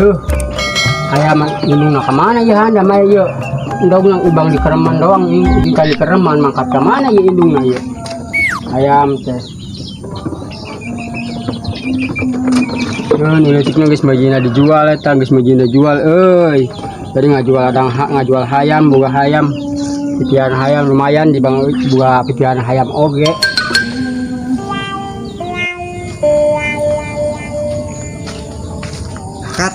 Duh. Hayam indungna ka mana ya handa mah ieu? Indungna ubang di kereman doang, ikan di kereman mangkat ka mana ieu indungna ieu? Hayam teh. Duh, nileutikna geus majina dijual eta, geus majina dijual euy. Jadi ngajual ladang ngajual hayam, boga hayam. Pipian hayam lumayan di bang boga pipian hayam oge. Kat.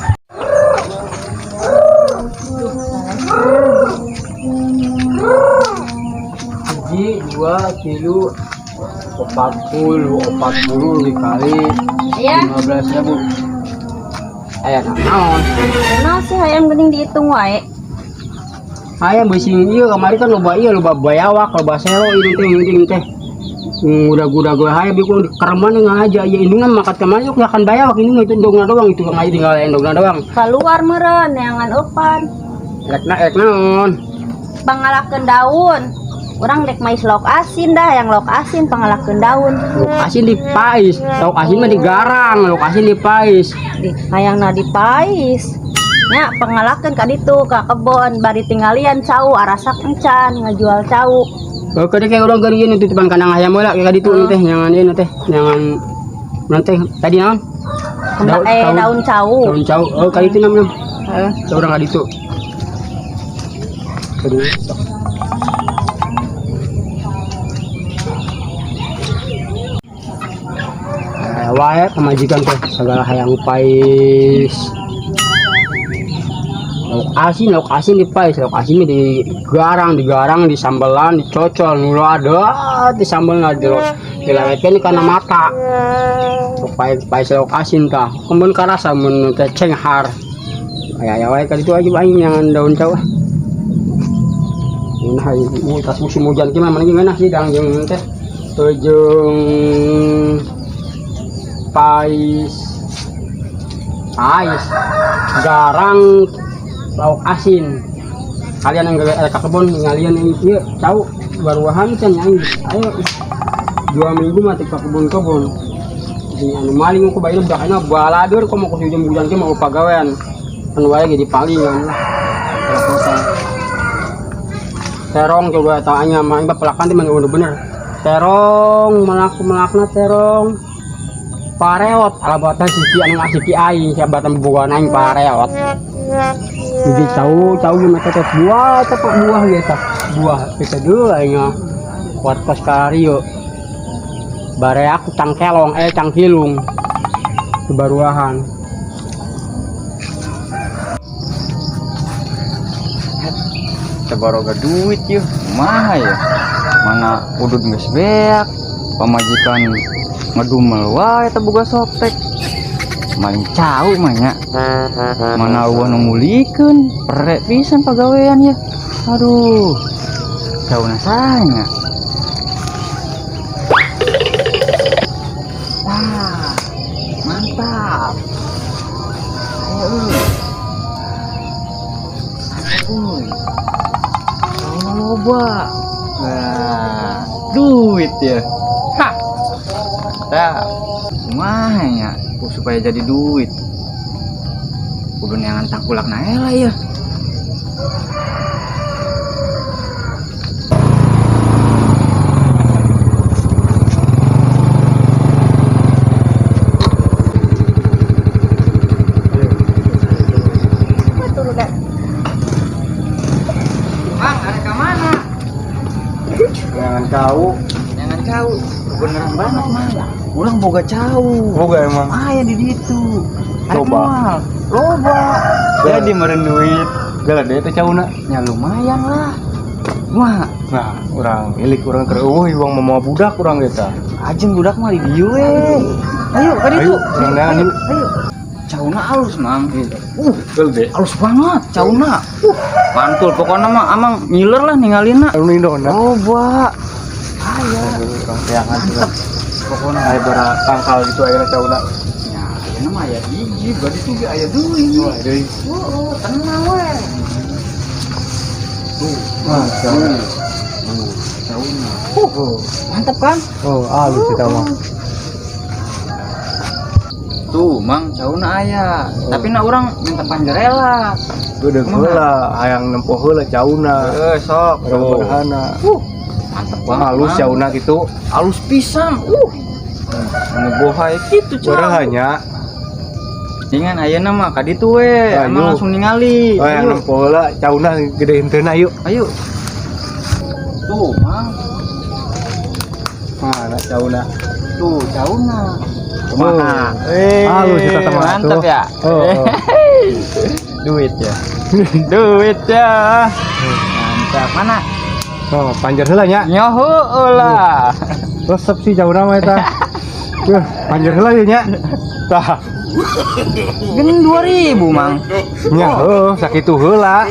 Hiji, dua, tilu, 40, 40 dikali Iya. 15.000. Aya naon? Kenal sih hayam geuning dihitung wae. Hayam beusi ieu kamari kan loba ieu loba bayawak, loba sero ini teh ini teh. Udah-udah gue hayam ieu kereman ngaja ieu indungna makat kamari yuk akan bayawak indungna itu indungna doang itu ngaji tinggal indungna doang. Keluar meureun neangan eupan. Rek na rek naon? Pangalakeun daun. Urang dek mais lauk asin dah, yang lauk asin pangalakeun daun. Lauk asin dipais, lauk asin mah digarang, lauk asin dipais. Di hayangna dipais. Nya pangalakeun ka ditu ka kebon bari tinggalian cau arasak encan ngajual cau. Oh, kade kayak urang geuring ieu titipan kandang hayam heula ka ditu teh nyangan ieu teh, nyangan nanti tadi naon? Daun cau. Daun cau. Oh, ka ditu namanya. Heeh. Urang ka ditu. Aduh. Wae pamajikan teh segala hayang pais. Lauk asin dipais, lauk asin mah digarang, digarang, disambelan, dicocol, nu ada di sambelna dilewetkeun kana mata. Lauk pais, pais lauk asin tah. Kemun karasa mun teh cenghar. Aya aya wae ka ditu aja aing nyangan daun cau. Nah, ieu tas musim hujan ki mah mana ngeunah sih dang jeung teh. Jeung pais pais garang lauk asin. Kalian yang gawe ka kebon ngalian ieu cau baruahan can aing. Ayo 2 minggu mah teh ka kebun-kebun. Jeung anu maling ku bae budak ayeuna baladur komo ku hujan hujan ki mau pagawean. Anu wae ge dipalingan lah. Kota. Terong coba tanya mah aing pelakan teh mah bener. Terong melak-melakna terong. Pareot alabatan siki anu ngasih ki aing siabatan bobogohan aing pareot. Jadi tahu tahu gimana teh buah teh pak buah ya teh buah kita dulu aing mah. Kuat kos kario. Bare aku cangkelong cangkilung. Kebaruahan. Tebaroga duit yeuh, kumaha ya? Mana udud geus beak, pamajikan ngedumel wae teh boga soptek. Maling cau mah nya. Mana eueuh nu mulikeun, perek pisan pagawean ya. Aduh. Cauna saha nya? Wah, mantap. Ayo euy. Mantap euy. Cauna loba. Wah, duit ya. Hah. Tah, kumaha nya supaya jadi duit. Kudu neangan tangkulak naela ya. Turun deh. Mang, ada ke mana? Jangan kau. Jangan kau. Beneran banget, Mang. Ulang boga cau. Boga emang. Ah, ya di ditu. Ada Loba. moal. Loba. Jadi meren duit. Gala deh teh cauna. Ya lumayan lah. Wah, Nah, urang milik urang keur eueuh uang mamawa budak urang ge tah. Ajeng budak mah di dieu we. Ayo ka ditu. Ayo, urang neangan Ayo, yuk. ayo. Cauna alus, Mang. Gede. Alus banget cauna. Mantul pokoknya mah amang ngiler lah ningalina. Anu indona. Loba. Aya. Urang teangan Mantep. Pokoknya aya bara tangkal gitu ayeuna cauna. Ya, ayeuna mah aya hiji, berarti tuh ge aya deui. Wah, deui. Oh, tenang we. Wah, cauna. Cauna. Mantep kan? Oh, alus eta mah. Tuh, Mang, cauna aya. Tapi na urang minta panjerela. Geudeung heula, hayang nempo heula cauna. Eh, sok. Mudah-mudahana. Mantep banget. Halus Mang. cauna gitu. Halus pisan. Anu bohai kitu cau. Beureuh nya. Ingan ayeuna mah ka ditu we, Ayo. emang langsung ningali. Oh, yang Ayo. nempo heula cauna gede henteuna yuk. Ayo. Tuh, Mang. Mana cauna? Tuh, cauna. Kumaha? Oh. Halus eta teh mah Mantap tuh. ya. Oh, oh. Duit ya. Duit ya. Mantap. Mana? Oh, panjer heula nya. Nyohu lah. Resep sih cauna mah eta. Wah, panjer heula ieu nya. Tah. Gen 2000, Mang. Nya heuh, sakitu heula.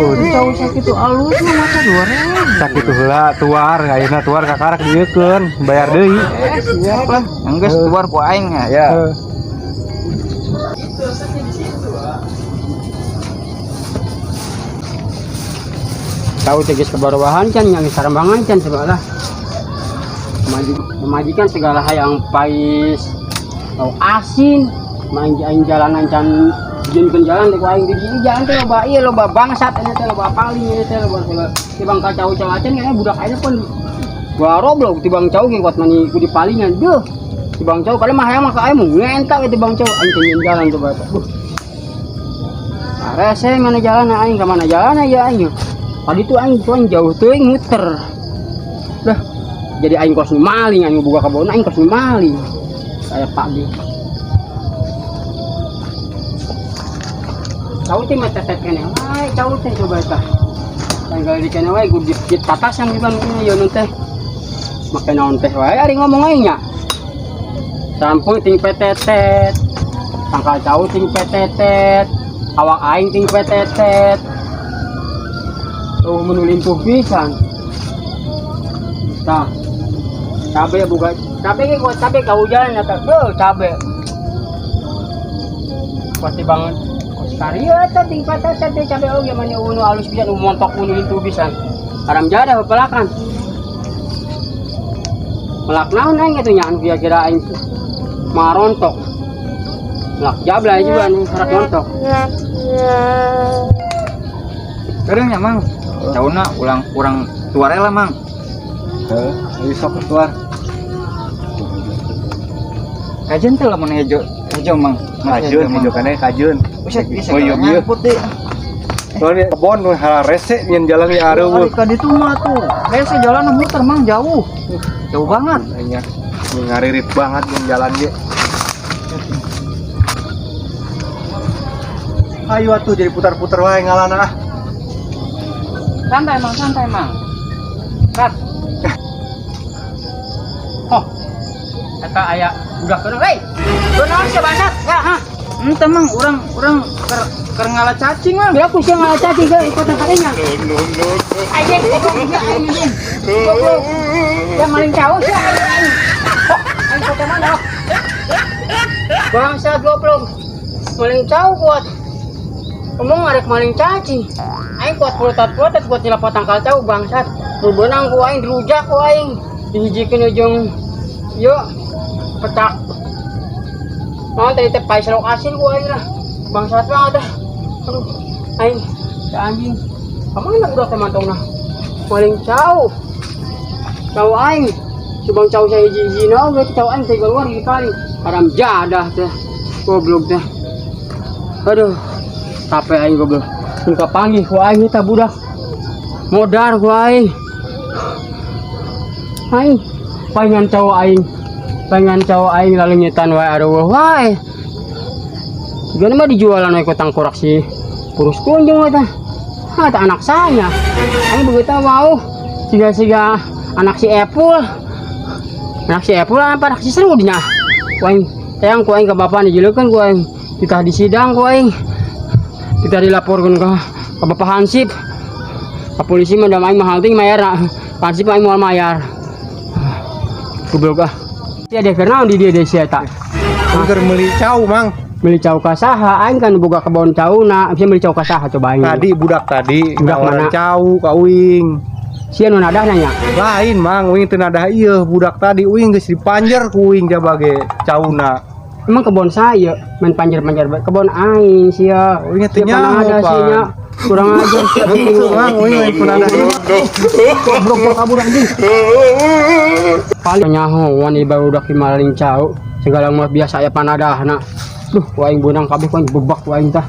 Oh, cau sakitu alus mah masa 2000. Sakitu heula tuar, ayeuna tuar kakarak dieukeun, bayar deui. Eh, siap lah. Enggeus tuar ku aing ya. Ya. Heuh. Tahu teh geus kebaruahan can yang sarambangan can segala. Memajikan segala hayang pais lauk asin, main aing jalanan can dijieunkeun jalan teh ku aing di dieu jalan teh loba ieu loba bangsat ini teh loba paling ini teh loba loba tibang kacau-cau acan kayaknya budak aing pun garoblok tibang cau ge kuat mani ku dipalingan deuh. Tibang cau padahal mah hayang mah ka aing ngenta we tibang cau aing teh nyieun jalan coba eta. Duh. Rese mana jalan aing ka mana jalan ya aing. Tadi tuh aing tuh aing jauh teuing muter. Dah. Jadi aing kos nu maling aing boga kebon aing kos nu maling. Saya Pak Bi. Cau teh mah tetet keneh wae, cau teh coba eta. Tanggal di keneh wae gugit tatasan juga nu ieu nu teh. Make naon teh wae ari ngomong aing nya. Sampung ting petetet. Tangkal cau ting petetet. Awak aing ting petetet. Oh, menulintuh pisan. Tah. Cabe buka cabe ge kuat cabe kahujanan eta. Beuh, cabe. Pasti banget. Kos karia eta ting petetet teh cabe oge mani unu alus pisan nu montok unu lintuh pisan. Haram jadah pepelakan. Melak naon aing atuh nya anu kira-kira aing marontok. Melak jablay juga anu harak rontok. Keureung nya, Mang. Cauna ulang kurang tuarela, Mang. Heuh, ayo sok tuar. Kajen teh lamun hejo, hejo, Mang. Masih Kajeun, hejo, Mang. hejo kane kajeun. Buset, bisa Oh, iya, iya. nyangkut deh. Soalnya kebon nu rese nyen jalan di areuweuh. Ari ka ditu mah tuh. Rese jalan muter, Mang, jauh. Jauh banget. Nya ngaririt banget nyen jalan ge. Ayo atuh jadi putar-putar wae ngalana ah. Santai, Mang, santai, Mang. Kat. Oh. Eta aya budak keuna, hei. Kunaon sia bangsat? Ya, ha. Ente, Mang, urang keur ngala cacing, Mang. Biar aku sia ngala cacing ke ikut kalinya. Anjing, goblok sia aing anjing. Goblok. Ya maling cau sia aing aing. Oh, aing kota mana? Oh. Bangsat goblok. Maling cau kuat. Ngomong arek maling cacing. Aing kuat pulotat-pulotat kuat nyelapot tangkal cau bangsat. Bebenang ku aing dirujak ku aing. Dihijikeun ujung yo petak. Mau tadi teh pais lauk asin ku aing lah. Bangsat banget dah. Aduh, aing si anjing. Kamana budak teh mantongna? Maling cau. Cau aing. Cubang cau saya hiji-hiji na oge cau aing teh keluar di paling. Haram jadah teh. Goblok teh. Aduh. Capek aing goblok. Mun kapanggih ku aing eta budak. Modar ku aing. Aing palingan cau aing. Palingan cau aing lalu nyetan wae aduh wae. Gimana mah dijualan we ku tangkorak si kurus kunjung eta. Ha, eta anak saya. Aing begitu mau siga-siga anak si Epul. Anak si Epul apa anak si Seru dinya. Ku aing teang ku aing ka bapak dijelekeun ku aing. Ditah di sidang ku aing. Ditah dilaporkeun ka bapak Hansip. Ka polisi mah da aing mahal ting mayar. Hansip aing moal mayar. Goblok ah. Sia deh keur naon di dieu deh sia eta. Keur meuli cau, Mang. Meuli cau ka saha? Aing kan boga kebon cauna. Sia meuli cau ka saha coba aing. Tadi budak tadi Budak nawaran mana? Cau ka uing. Sia nu nadah nanya. Lain, Mang, uing teu nadah ieu budak tadi uing geus dipanjer ku uing jabage cauna. Emang kebon saya main panjer-panjer bae. Kebon aing sia. Oh, ingat Sia nyaho, panada Pan. sia. Kurang ajar sia. Henteu, Mang, euy lain panada ieu. Goblok, gua kabur anjing. Paling nyahoan ieu barudak di maling cau. Segala mah biasa aya panadahna. Duh, ku aing beunang kabeh, ku aing bebak ku aing tah.